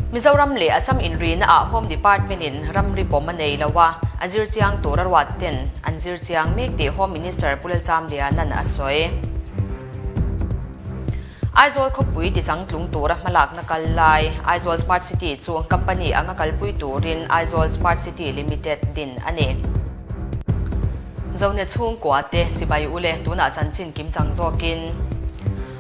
Mizoram leh Assam inrina ah Home Department in ramri pawm a nei lo a, a zirchiang tur a ruat ten an zirchiang mek tih Home Minister Pu Lalchamliana'n a sawi. Aizawl khawpui tichangtlung tura hmalakna kal lai Aizawl Smart City chu company anga kalpui turin Aizawl Smart City Limited din a ni. Zone chhungkua te chibai ule tunah chanchin kim chang zawkin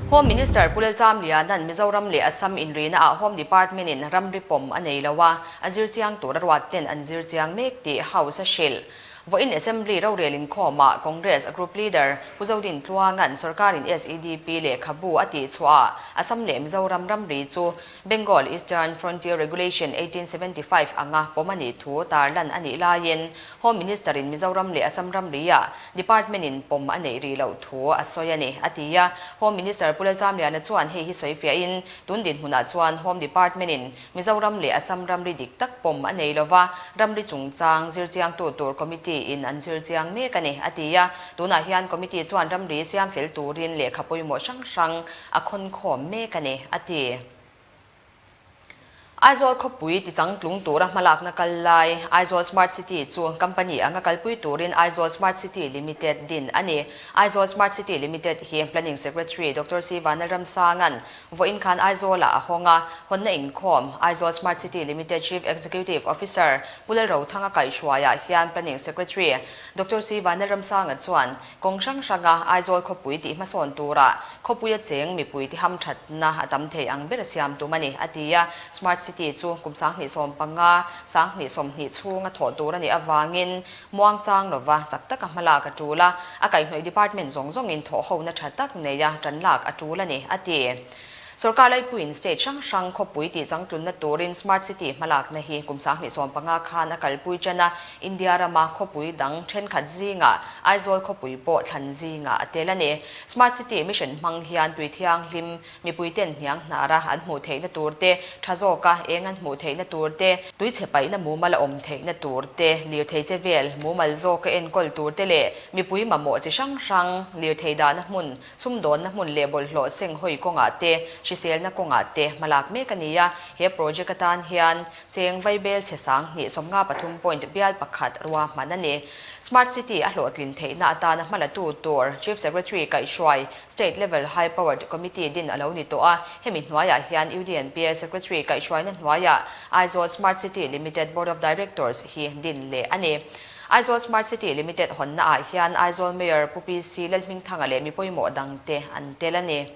Home Minister Pu Lalchamliana'n Mizoram leh Assam inrina ah Home Department in ramri pawm a nei lo a, a zirchiang tura ruat ten an zirchiang mek tih House a hrilh. Vawiin Assembly rorel inkhawmah Congress Group Leader Pu Zodin Tluanga'n sorkarin SEDP lehkhabu a tihchhuah Assam leh Mizoram ramri chu Bengal Eastern Frontier Regulation 1875 anga pawm a nih thu tarlan a nih laiin Home Minister-in Mizoram leh Assam ramri-ah Department-in pawm a neih rih loh thu a sawi a ni, a ti a. Home Minister Pu Lalchamliana chuan hei hi sawi fiahin tun dinhmunah chuan Home Department-in Mizoram leh Assam ramri dik tak pawm a nei lova, ramri chungchang zirchiangtu tur committee-in an zirchiang mek a ni, a ti a. Tunah hian committee chuan ramri siam fel turin lehkha pawimawh hrang hrang a khawnkhawm mek a ni, a ti. Aizawl khawpui tichangtlung tura hmalakna kal lai Aizawl Smart City chu company anga kalpui turin Aizawl Smart City Limited din a ni. Aizawl Smart City Limited hi Planning Secretary Doctor C Vanlalramsanga'n Vawiin khan Aizawlah a hawng a, hawnna inkhawm, Aizawl Smart City Limited Chief Executive Officer Pu Lalrothanga kaihhruaiah hian Planning Secretary Doctor C Vanlalramsanga chuan kawng hrang hranga Aizawl khawpui tih hmasawn turah khawpuia cheng mipui ti hamthatna a tam thei ang ber siam tum a ni, a ti a. Smart City chu kum 2015, 2020 chhunga thawh tur a nih avangin muangchang lova chak taka hmalak a tul a, a kaihhnawih department zawng zawngin thawhhona tha tak neia tan lak a tul a ni, a ti. Sorkar laipuiin state hrang hrang khawpui tih changtlunna turin Smart City hmalakna hi kum 2015 khan a kalpui tan a, India rama khawpui dang thenkhat zingah Aizawl khawpui pawh thlan zingah a tel a ni. Smart City mission hmang hian tui thianghlim Mipuiten hniang hnara an hmuh theihna tur te, tha zawka eng an hmuh theihna tur te, tuichhe paihna mumal a awm theihna tur te, lirthei che vel mumal zawka enkawl tur te leh mipui mamawh chi hrang hrang lirthei dahna hmun, sumdawnna hmun leh bawlhhlawh seng hawi kawngah te, hriselna kawngah te hmalak mek a ni a. He project atan hian Cheng vaibel chhe 1053 point bial pakhat ruahman a ni. Smart City a hlawhtlin theihna atana hmalatu tur Chief Secretary kaihhruai State Level High Powered Committee din a lo ni tawh a, hemi hnuaiah hian UDNPA Secretary kaihhruaina hnuaiah Aizawl Smart City Limited Board of Directors hi din leh a ni. Aizawl Smart City Limited hawnna ah hian Aizawl Mayor Pu PC Lalhmingthanga leh mi pawimawh dangte an tel a ni.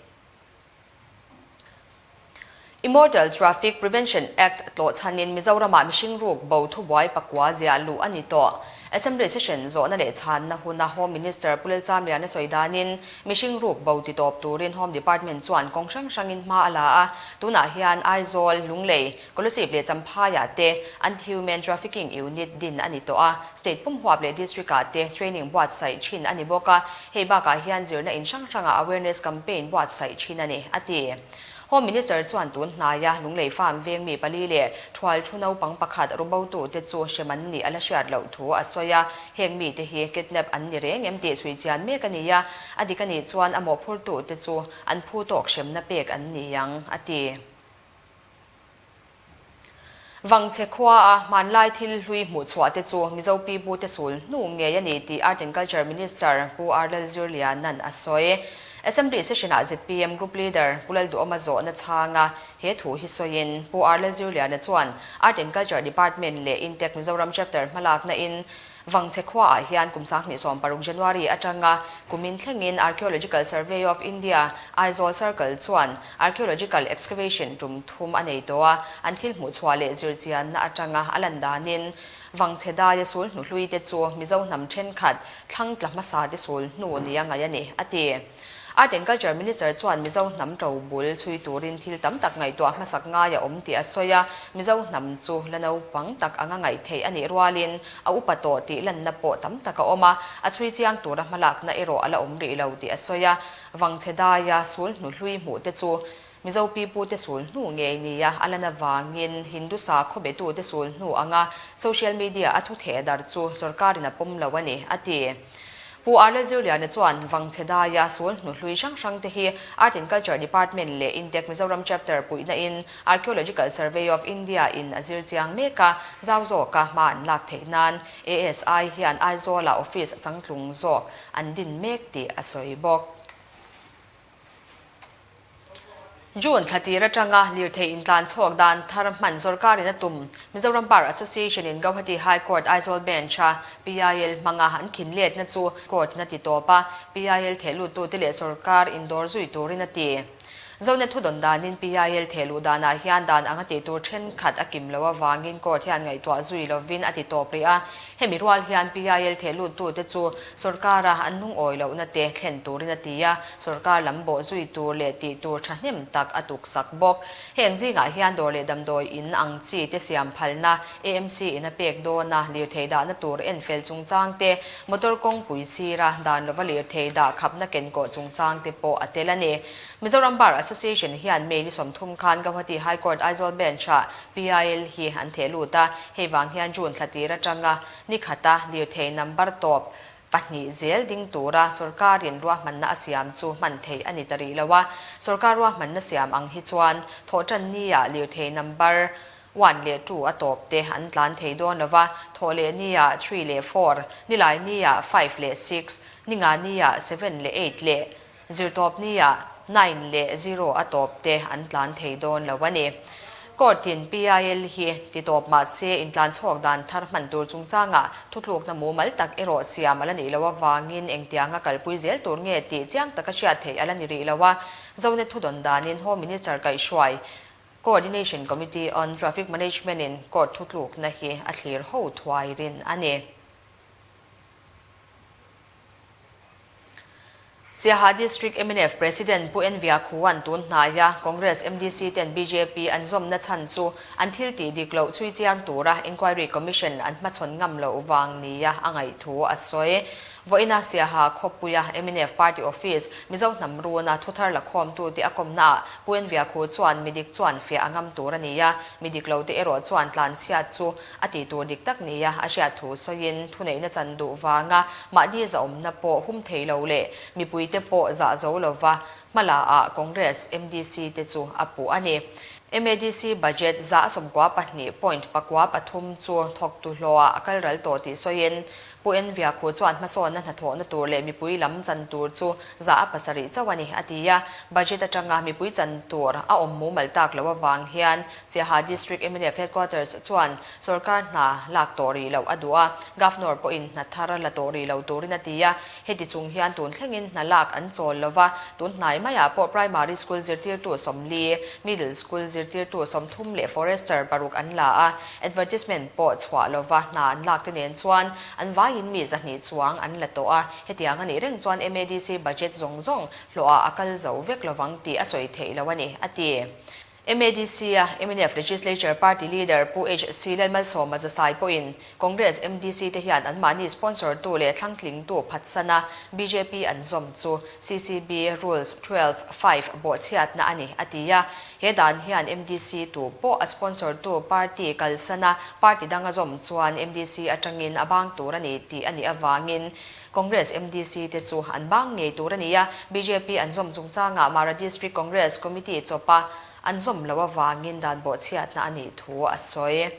Immortal Traffic Prevention Act tlawhchhanin Mizoramah mihring ruk bo thubuai pakua ziah luh a ni tawh. Assembly session zawhna leh chhanna huna Home Minister Pu Lalchamliana sawi danin mihring ruk bo titawp turin Home Department chuan kawng hrang hrangin hma a la a, tunah hian Aizawl, Lunglei, Kolasib leh Champhaiah te Anti-Human Trafficking Unit din a ni tawh a, State pum huap leh District-ah te training buatsaih thin a ni bawk a, hei bakah hian zirna in hrang hrangah awareness campaign buatsaih thin a ni, a ti. Home Minister chuan tun hnaia Lunglei Farm veng mi pali leh thual thu naupang pakhat rubotu te chu hrem an nih a la hriat loh thu a sawi a, heng mite hi kidnap an ni reng em tih chhui chian mek a ni a, a dik a nih chuan a mawhphurtu te chu an phu tawk hremna pek an ni ang, a ti. Vangchhe khua a hmanlai thil hlui hmuh chhuah te chu Mizo pi bu te sul hnu ngei a ni tih Art and Culture Minister Pu R Lalzirliana'n a sawi. Assembly session-ah zpm Group Leader Pu Lalduhawma zawhna chhanga he thu hi sawiin Pu R Lalzirliana chuan Art and Culture Department leh Intec Mizoram Chapter hmalakna in Vangchhe khuaah hian kum 2016 January atanga kumin thlengin Archaeological Survey of India, Aizawl Circle chuan Archaeological Excavation tum thum a nei tawh a, an thil hmuhchhuah leh zirchianna atanga a lan danin Vangchhe daia sul hnuhlui te chu Mizo hnam thenkhat thlang tla hmasa te sul hnu nia ngaih a ni, a ti. Art and Culture Minister chuan Mizo hnam to bul chhui turin thil tam tak ngaihtuah hmasak ngai a awm tih a sawi a, Mizo hnam chu la naupang tak anga ngaih theih a nih rualin a upa tawh tih lanna pawh tam tak a awm a, a chhui chiang tura hmalakna erawh a la awm rih lo tih a sawi a, Vangchhe daia sul hnuhlui hmuh te chu Mizo pipute sul hnu ngei nia a lan avangin Hindu sakhaw betute sul hnu anga social media a thu theh dar chu sorkarin a pawm lo a ni, a ti. Pu Arla Zirliana chuan Vangchhe daia sul hnuhlui hrang hrang te hi Art and Culture Department leh Intech Mizoram Chapter puihna in Archaeological Survey of India in a zir chiang mek a, zau zawka hma an lak theih nan ASI hian Aizawlah office a changtlung zawk an din mek tih a sawi bawk. June thla tir atanga lirthei intlan chhuak dan thar hman sorkarin a tum. Mizoram Bar Association in Gauhati High Court Aizawl Bench a PIL hmanga an khin letna chu court in a ti tawp a, PIL thehluttute leh sorkar indawr zui turin a ti. Zonet thudawn danin PIL thehluh danah hian dan anga tih tur thenkhat a kim loh avangin court hian ngaihtuah zui lovin a ti tawp rih a. Hemi rual hian PIL thehluttute chu sorkara an lungawi lohna te thlen turin a ti a, sorkar lam bawh zui tur leh tih tur thahnem tak a tuksak bawk. Heng zingah hian dawr leh damdawi in ang chi te siam phalna, AMC in a pek dawn a, lirthei dahna tur en fel chungchang te, motor kawngpui sira dan lova lirthei dah khapna kenkawh chungchang te pawh a tel a ni. Mizoram Bar Association hian May ni 30 khan Gauhati High Court Aizawl Bench-ah PIL hi an theh lut a, hei vang hian June thla tir atanga ni khata lirthei number tawp pahnih zel ding tura sorkarin ruahmanna a siam chu hman theih a ni ta rih lo a. Sorkar ruahmanna siam ang hi chuan thawhtan nia lirthei number one leh two a tawp te an tlan thei dawn lo va, thawh leh nia three leh four, nilai nia five leh six, ni nga nia seven leh eight leh zirtawp nia nine leh zero a tawp te an tlan thei dawn lo a ni. Court in PIL hi ti tawp mah se intlan chhuak dan thar hman tur chungchangah thutlukna mumal tak erawh siam a la nih loh avangin engtianga kalpui zel tur nge tih chiang taka hriat theih a la ni rih lo a. Zonet thudawn danin Home Minister kaihhruai Coordination Committee on Traffic Management in court thutlukna hi a thlir ho thuai rin a ni. Siaha District mnf President Pu N Viakhuan tun hnaia Congress MDC ten bjp an zawmna chhan chu an thil tih dik loh chhui chiang tura Inquiry Commission an hmachhawn ngam loh vang nia a ngaih thu a sawi. Vawiina Siaha khawpuia mnf Party Office Mizo hnam runa thuthar la khawmtute a kawmnaah Pu N Viakhu chuan midik chuan fiah a ngam tur a ni a, midik lo te erawh chuan tlanchhiat chu a tih tur dik tak nia a hriat thu sawiin thuneihna chan duh vanga mahni zahawmna pawh hum thei lo leh mipuite pawh zah zo lova hmala ah Congress MDC te chu a puh a ni. MADC budget 192.43 chu thawktu hlawhah a kal ral tawh tih sawiin Pu N Viakhu chuan hmasawnna hnathawhna tur leh mipui lam chan tur chu 7% chauh a ni a ti a. Budget atanga mipui chan tur a awm mumal tak loh avang hian Siaha District mnf Headquarters chuan sorkar hna lak tawh rih loh a duh a, Governor pawhin hna thar la tawh rih lo turin a ti a. Heti chung hian tun thlengin hna lak an chawl lova, tun hnai maiah pawh Primary School zirtirtu 40, Middle School zirtirtu 30 leh Forester paruk an la a, advertisement pawh chhuah lova hna an lak te nen chuan an vaiin mi 200 chuang an la tawh a. Hetiang a nih reng chuan MADC budget zawng zawng hlawhah a kal zo vek lovang tih a sawi theih lo a ni, a ti. MADC a mnf Legislature Party Leader Pu HC Lalmalsawma Zasai pawhin Congress MDC te hian anmahni sponsor tu leh thlangtlingtu phatsana BJP an zawm chu CCB Rules 12 5 bawhchhiatna a ni, a ti a. He dan hian MDC tu pawh a sponsor tu party kalsana party danga zawm chuan MDC atangin a bang tur a ni tih a nih avangin Congress MDC te chu an bang ngei tur a ni a, BJP an zawm chungchangah Mara District Congress Committee chawpa an zawm lo avangin dan bawhchhiatna a nih thu a sawi.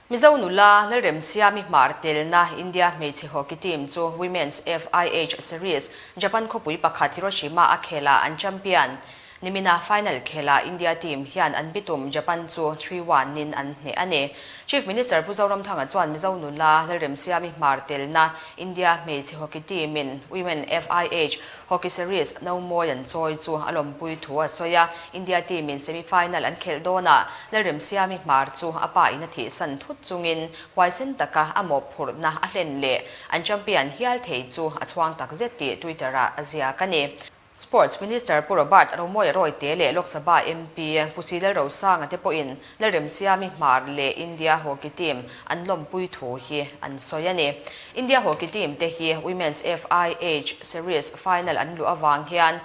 Mizo nula Lalremsiami hmar telna India hmeichhe hockey team chu Women's FIH Series Japan khawpui pakhat Hiroshima a khela an champion. Nimina final khela India team hian an bitum Japan chu 3-1 in an hne a ni. Chief Minister Pu Zoramthanga chuan Mizo nula Lalremsiami hmar telna India hmeichhe hockey team in Women FIH Hockey Series no mawi an chawi chu a lawmpui thu a sawi a. India team in semi-final an khelh dawnah Lalremsiami hmar chu a pa in a thih san thut chungin huaisen taka a mawp phurhna a hlen leh an champion hial thei chu a chhuang tak zet tih Twitter ah a ziak a ni. Sports Minister Pu Robert Romawia Royte leh Lok Sabha MP Pu Silal Rosanga te pawhin Lalremsiami hmar leh India hockey team an lawmpui thu hi an sawi a ni. India hockey team te hi Women's FIH Series final an luh avang hian.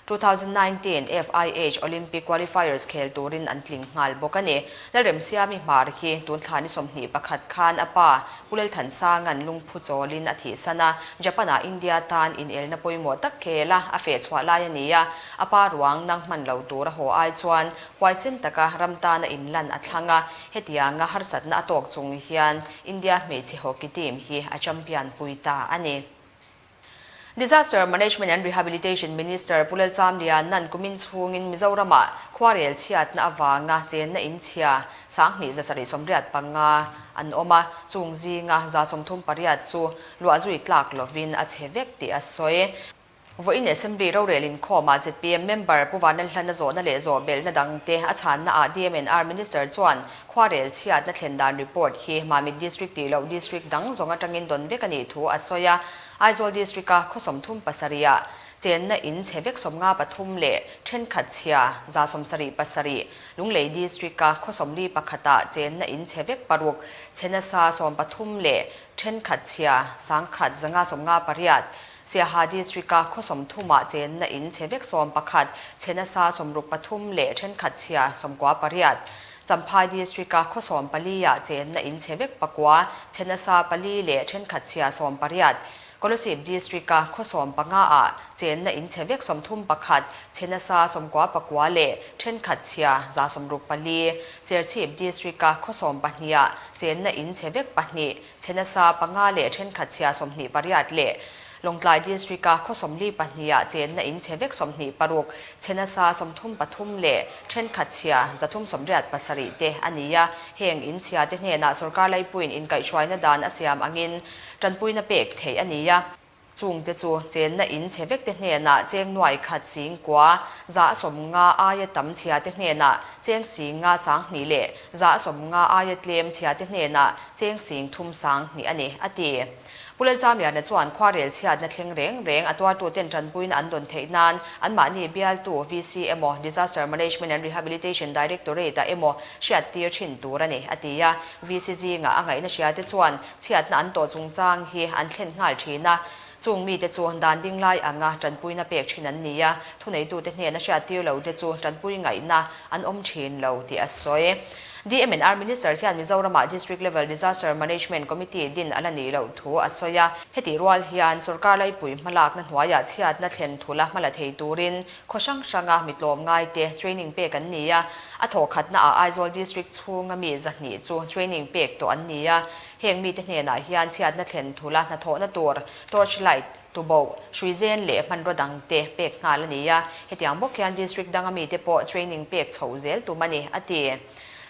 2019 FIH Olympic Qualifiers khel turin an tling nghal bawk a ni. Lalremsiami Hmar hi tun thla ni 21 khan a pa Pu Lalthansanga'n lungphu chawlin a thihsan a, Japan-ah India tan inelna pawimawh tak khel a, a feh chhuah lai a ni a, a pa ruang nang hman lo tur a haw ai chuan huaisen taka ram tana inlan a thlang a, hetianga harsatna a tawk chung hian India hmeichhe hockey team hi a champion pui ta a ni. Disaster Management and Rehabilitation Minister Pu Lalchamliana'n kumin chhungin Mizoramah khuarel chhiatna avanga chenna inchhia 2785 an awm a, chung zinga 38 chu luahzui tlak lovin a chhe vek tih a sawi. Vawiin Assembly rorel inkhawmah zpm member Pu Vanlalhlana zawhna leh zawhbelhna dangte a chhannaah DMNR Minister chuan khuarel chhiatna thlen dan report hi Mamit District tih loh District dang zawng atangin dawn vek a nih thu a sawi a. Aizawl District-a khaw 37 ah chenna in chhe vek 53 leh thenkhat chhia 77, Lunglei District-a khaw 41 ah chenna in chhe vek paruk, chhe nasa 13 leh thenkhat chhia 1158, Siaha District-a khaw 30 ah chenna in chhe vek 11, chhe nasa 63 leh thenkhat chhia 98, Champhai District-a khaw 14 ah chenna in chhe vek pakua, chhe nasa pali leh thenkhat chhia 18, Kolasib District-a khaw 15 ah chenna in chhe vek 31, chhe nasa 99 leh thenkhat chhia 164, Serchhip District-a khaw 12 ah chenna in chhe vek pahnih, chhe nasa panga leh thenkhat chhia 28 leh Lawngtlai District-a khaw 42 ah chenna in chhe vek 26, chhe nasa 33 leh thenkhat chhia 387 te a ni a. Heng in chhia te hnenah sorkar laipuiin inkaihhruaina dan a siam angin tanpuina pek theih a ni a. Chung te chu chenna in chhe vek te hnenah cheng nuai khat sing kua, 150 aia tam chhia te hnenah cheng 50 20 leh 150 aia tlem chhia te hnenah cheng 30 20 a ni, a ti. Pu Lalchamliana chuan khuarel chhiatna thleng reng reng a tuartu ten tanpuina an dawn theih nan anmahni bialtu VC emaw Disaster Management and Rehabilitation Directorate-ah emaw hriat tir thin tur a ni, a ti a. VC zingah a ngaihna hria te chuan chhiatna an tawh chungchang hi an thlen nghal thin a, chung mite chu dan ding lai anga tanpuina pek thin an ni a, thuneitute hnena hriat tir lo te chu tanpui ngaihna an awm thin lo tih a sawi. DMNR Minister hian Mizoramah District Level Disaster Management Committee din a la nih loh thu a sawi a. Heti rual hian sorkar laipui hmalakna hnuaiah chhiatna thlen thula hmala thei turin khaw hrang hranga mitlawm ngaite training pek an ni a. A thawhkhatnaah Aizawl District chhunga mi 200 chu training pek tawh an ni a. Heng mite hnenah hian chhiatna thlen thula hnathawhna tur torch light, tuboh, hruizen leh hmanraw dangte pek nghal a ni a. Hetiang bawk hian District danga mite pawh training pek chhoh zel tum a ni, a ti.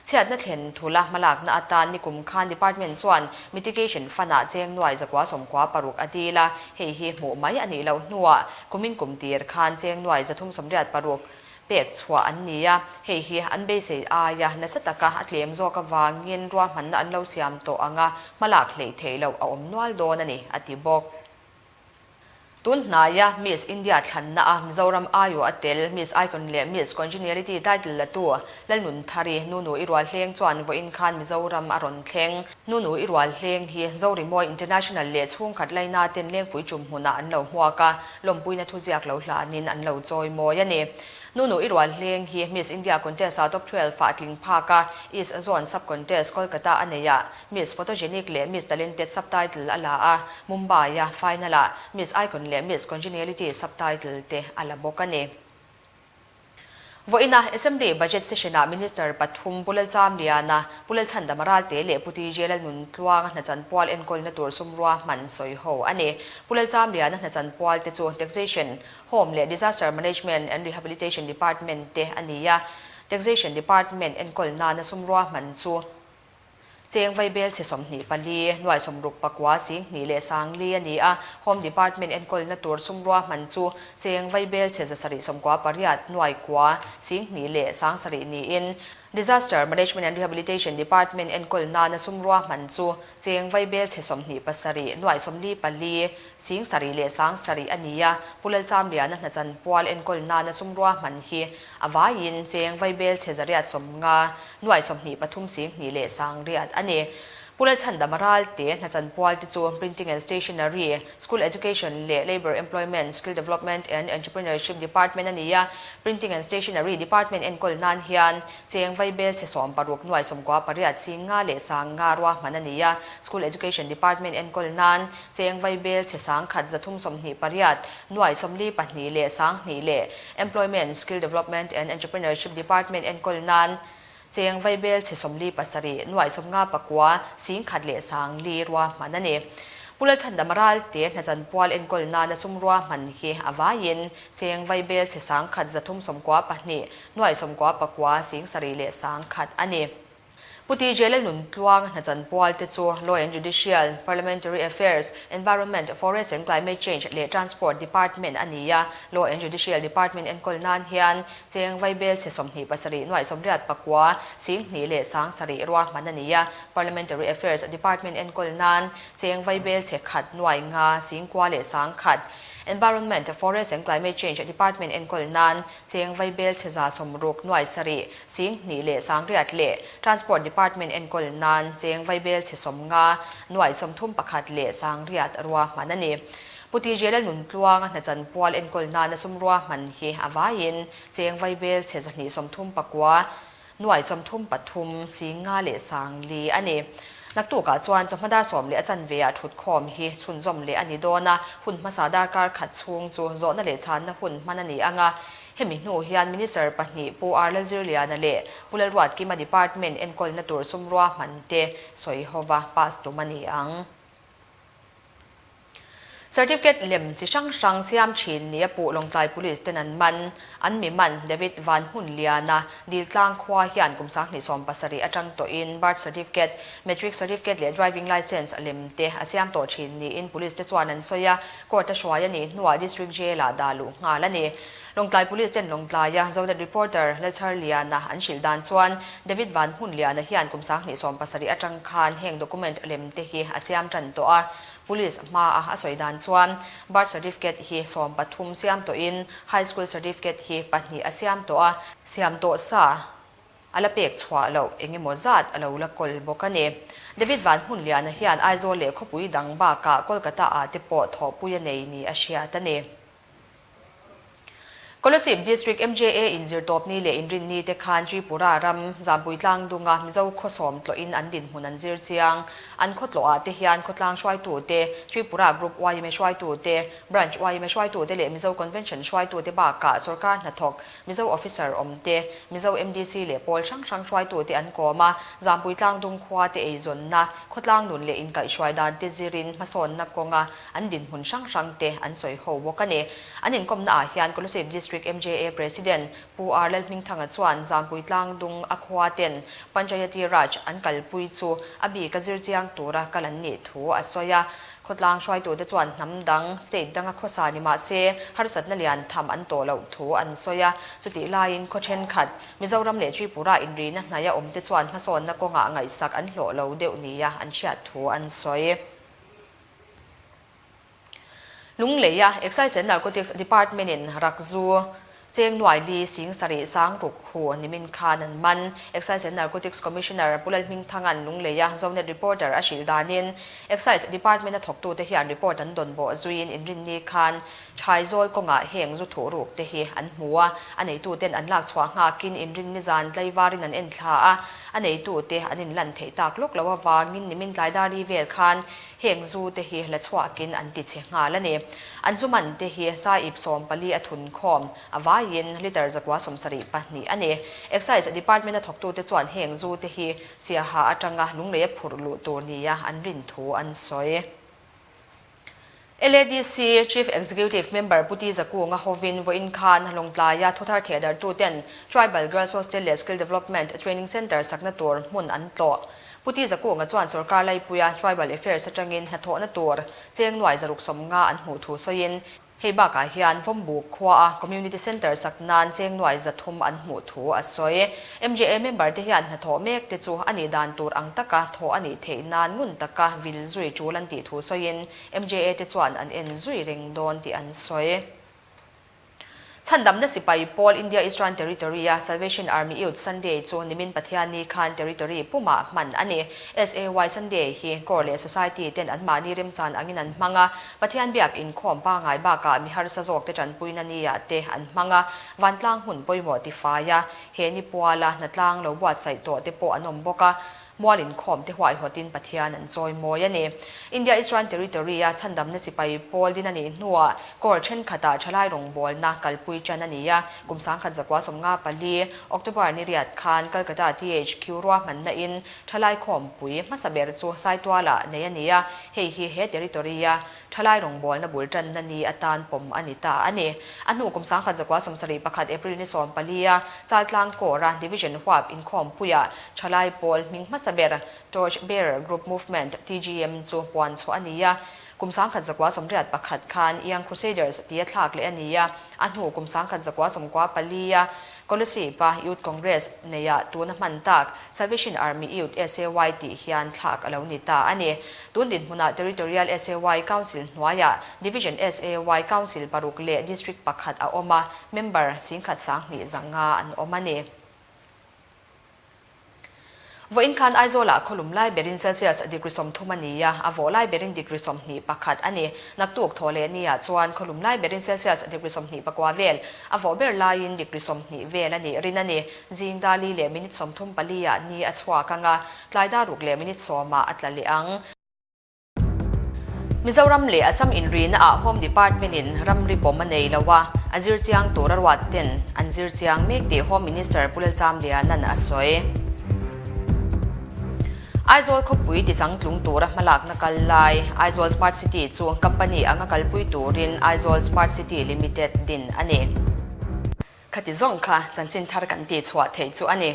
Chhiatna thlen thula hmalakna atan nikum khan Department chuan Mitigation Fund-ah cheng nuai 196 a dil a, hei hi hmuh mai a nih loh hnuah kumin kum tir khan cheng nuai 386 pek chhuah an ni a, hei hi an beisei aia nasa taka a tlem zawk avangin ruahmanna an lo siam tawh anga hmalak hleih theih loh a awm nual dawn a ni, a ti bawk. Tun hnaia Miss India thlanna a Mizoram aiawh a tel Miss Icon leh Miss Congeniality title latu Lalnunthari Nunu i rual hleng chuan vawiin khan Mizoram a rawn thleng. Nunu i rual hleng hi Zorimawi International leh chhungkhat laina ten lengpui tum hmunah an lo hmuak a, lawmpuina thuziak lo hlanin an lo chawi mawi a ni. Nunu i rual hleng hi Miss India contest-ah top 12 ah a tling phak a, East Zone sub-contest Kolkata a nei a, Miss Photogenic leh Miss Talented subtitle a la a, Mumbai-a final-ah Miss Icon leh Miss Congeniality subtitle te a la bawk a ni. Vawiina Assembly Budget Session-ah Minister pathum Pu Lalchamliana, Pu Lalchhandama Ralte leh Pu TJ Lalnuntluanga hnachan pual enkawlna tur sumrua hman sawi ho a ni. Pu Lalchamliana hnachan pual te chu Taxation, Home leh Disaster Management and Rehabilitation Department te a ni a, Taxation Department enkawl nana sumrua hman chu Cheng vaibel chhe 24, nuai 69 20 leh 40 a ni a, Home Department enkawlna tur sumrua hman chu cheng vaibel chhe 798, nuai kua, 20 leh 70 niin Disaster Management and Rehabilitation Department enkawl nana sumrua hman chu cheng vaibel chhe 27, nuai 44, 70 leh 70 a ni a, Pu Lalchamliana hnachan pual enkawl nana sumrua hman hi a vaiin cheng vaibel chhe 150, nuai 23 20 leh 800 a ni. Pu Lalchhandama Ralte hna chanpual te chu Printing and Stationery, School Education leh Labour Employment, Skill Development and Entrepreneurship Department a ni a. Printing and Stationery Department enkawl nan hian cheng vaibel chhe 16 nuai 98 sing nga leh 5000 ruahman a ni a. School Education Department enkawl nan cheng vaibel chhe 1328 nuai 42 leh 2000 leh Employment, Skill Development and Entrepreneurship Department enkawl nan cheng vaibel chhe 47 nuai 59 sing khat leh 4,000 ruahman a ni. Pu Lalchhandama Ralte hna chanpual enkawl nana sum ruahman hi a vaiin cheng vaibel chhe 1392 nuai 99 sing sarih leh 100 a ni. Pu TJ Lalnuntluang hna chanpual te chu Law and Judicial, Parliamentary Affairs, Environment, Forest and Climate Change leh Transport Department a ni a. Law and Judicial Department enkawl nan hian cheng vaibel chhe 27 nuai 89 sing hnih leh 7,000 ruahman a ni a. Parliamentary Affairs Department enkawl nan cheng vaibel chhe 1 nuai 5 sing kua leh 100. Environment, Forest and Climate Change Department enkawl nan cheng vaibel chhe 160 nuai 7 sing hnih leh 800 leh Transport Department enkawl nan cheng vaibel chhe 50 nuai 31 leh 800 ruahman a ni. Pu TJ Lalnuntluang hna chanpual enkawl nana sum ruahman hi a vaiin cheng vaibel chhe 239 nuai 33 sing nga leh 4,000 a ni. Naktukah chuan chawhma dar 10 leh a chanve ah thut khawm hi chhunzawm leh a ni dawn a. Hun hmasa darkar khat chhung chu zawhna leh chhanna hun hman a ni anga. Hemi hnu hian Minister pahnih Pu R Lalzirliana leh Pu Lalruatkima Department enkawlna tur sum ruahman te sawi hova pass tum a ni ang. Certificate lem chi hrang hrang siam thin ni a puh Lawngtlai Police ten an man. An mi man David Van Hmunliana Diltlang khua hian kum 2017 atang tawhin birth certificate, matric certificate leh driving license lem te a siam tawh thin niin police te chuan an sawi a. Court a hruai a nih hnuah District Jail ah dah luh nghal a ni. Lawngtlai Police ten Lawngtlaia Zonet reporter Lalchharliana an hrilh dan chuan David Van Hmunliana hian kum 2017 atang khan heng document lem te hi a siam tan tawh a. Police hma a a sawi dan chuan birth certificate hi 13 siam tawhin high school certificate hi 2 a siam tawh a. Siam tawh sa ala pek chhuah loh engemaw zat a lo la kawl bawk a ni. David Van Hmunliana hian Aizawl leh khawpui dang bakah Kolkata ah te pawh thawhpui a nei ni a hriat a ni. Kolasib District MJA in zirtawpni leh inrinni te khan Tripura ram Zampui tlang dunga Mizo khawsawm tlawhin an dinhmun an zir chiang. An khawtlawh ah te hian khawtlang hruaitu te, Tripura Group YMA hruaitu te, Branch YMA hruaitu te leh Mizo Convention hruaitu te bakah sarkar hnathawk Mizo officer awm te, Mizo MDC leh pawl hrang hrang hruaitu te an kawm a. Zampui tlang dung khua te eizawnna, khawtlang nun leh inkaihhruai dan te zirin hmasawnna kawnga an dinhmun hrang hrang te an sawi ho bawk a ni. An inkawmna ah hian Kolasib District MJA President Pu R Lalhmingthanga chuan Zampui tlang dung a khua ten Panchayati Raj an kalpui chu a bik a zir chiang tura kal an nih thu a sawi a. Khawtlang hruaitu te chuan hnam dang, state danga khawsa ni mah se harsatna lian tham an tawh loh thu an sawi a. Chutih laiin khaw thenkhat Mizoram leh Tripura inrina hnaia awm te chuan hmasawnna kawngah ngaihsak an hlawh lo deuh nia an hriat thu an sawi. Lungleia Excise and Narcotics Department in rakzu cheng nuai li sing sarih 6,000 hu nimin khan an man. Excise and Narcotics Commissioner Pu Lalhmingthangan Lungleia Zonet reporter a hrilh danin Excise Department a thawktu te hian report an dawn bawh zuiin inrinni khan Thaizawlh kawngah heng zu thuh ruk te hi an hmu a. A neitu ten an lak chhuah nghakin inrinni zan tlaivarin an en thla a. A neitu te an inlan theih tak lawk lo awangin nimin tlaidari vel khan heng zu te hi la chhuakin an ti che nghal a ni. An zu man te hi sa ip 14 a thun khawm a vaiin liter 172 a ni. Excise Department a thawktu te chuan heng zu te hi siaha atanga lunglei a phurh luh tur nia an rin thu an sawi. LADC Chief Executive Member Pu T Zakunga hovin vawiin khan Lawngtlaia thuthar thehdartu ten Tribal Girls Hostel leh Skill Development Training Centre sakna tur hmun an tlawh. Pu T Zakunga chuan sarkar laipuia Tribal Affairs atangin hnathawhna tur cheng nuai 650 an hmuh thu sawiin hei bakah hian Vawmbuk khua a Community Centre sak nan cheng nuai 300 an hmuh thu a sawi. MJA member te hian hnathawh mek te chu ani dan tur ang taka thaw ani theih nan ngun taka vil zui tul an tih thu sawiin MJA te chuan an en zui ring dawn tih an sawi. Chhandamna sipai pawl India Eastern Territory-a Salvation Army Youth Sunday chu nimin Pathianni khan Territory pumah hman a ni. SAY Sunday hi Corps leh Society ten anmahni remchan angin an hmang a, Pathian biak inkhawm pangngai bakah mi harsa zawkte tanpuina niah te an hmang a, vantlang hmun pawimawh tifai a, he ni puala hnatlang lo buatsaih tawh te pawh an awm bawk a. Mual inkhawm te huaihawtin Pathian an chawi mawi a ni. India Eastern Territory-a chhandamna sipai pawl din a nih hnuah Corps thenkhatah thalai rawngbawlna kalpui tan a ni a, kum 1954, October ni riat khan Calcutta THQ ruahmanna in thalai khawmpui hmasa ber chu Saitualah nei a ni a, hei hi he Territory-a Thalai rawngbawlna bul tanna ni atan pawm a ni ta a ni. A hnu kum 1971 April ni 14 a Chaltlang Corps-a Division huap inkhawmpuiah Thalai pawl hming hmasa ber Torch Bearer Group Movement, TGM, chu puan chhuah a ni a. Kum 1981 khan Young Crusaders tia thlak leh a ni a, a hnu kum 1994 a Kolosip-a Youth Congress neia tuna hman tak Salvation Army Youth, SAY, tih hian thlak a lo ni ta a ni. Tun dinhmunah Territorial SAY Council hnuaiah Division SAY Council paruk leh District pakhat a awm a, member singkhat 2000 zanga an awm a ni. Vawiin khan Aizawlah khawlum lai berin Celsius degree 30 a ni a, a vawh lai berin degree 21 a ni. Naktuk thaw leh niah chuan khawlum lai berin Celsius degree 29 vel, a vawh ber laiin degree 20 vel a nih rin a ni. Zing dar li leh minute 34 ah ni a chhuak ang a, tlai dar ruk leh minute 10 ah a tla leh ang. Mizoram leh Assam inrina ah Home Department in ramri bawm a nei lo a, a zir chiang tur a ruat ten an zir chiang mek tih Home Minister Pu Lalchamliana'n a sawi. Aizawl khawpui tichangtlung tura hmalakna kal lai Aizawl Smart City chu company anga kalpui turin Aizawl Smart City Limited din a ni. Khati zawng kha chanchin thar kan tihchhuah theih chu a ni.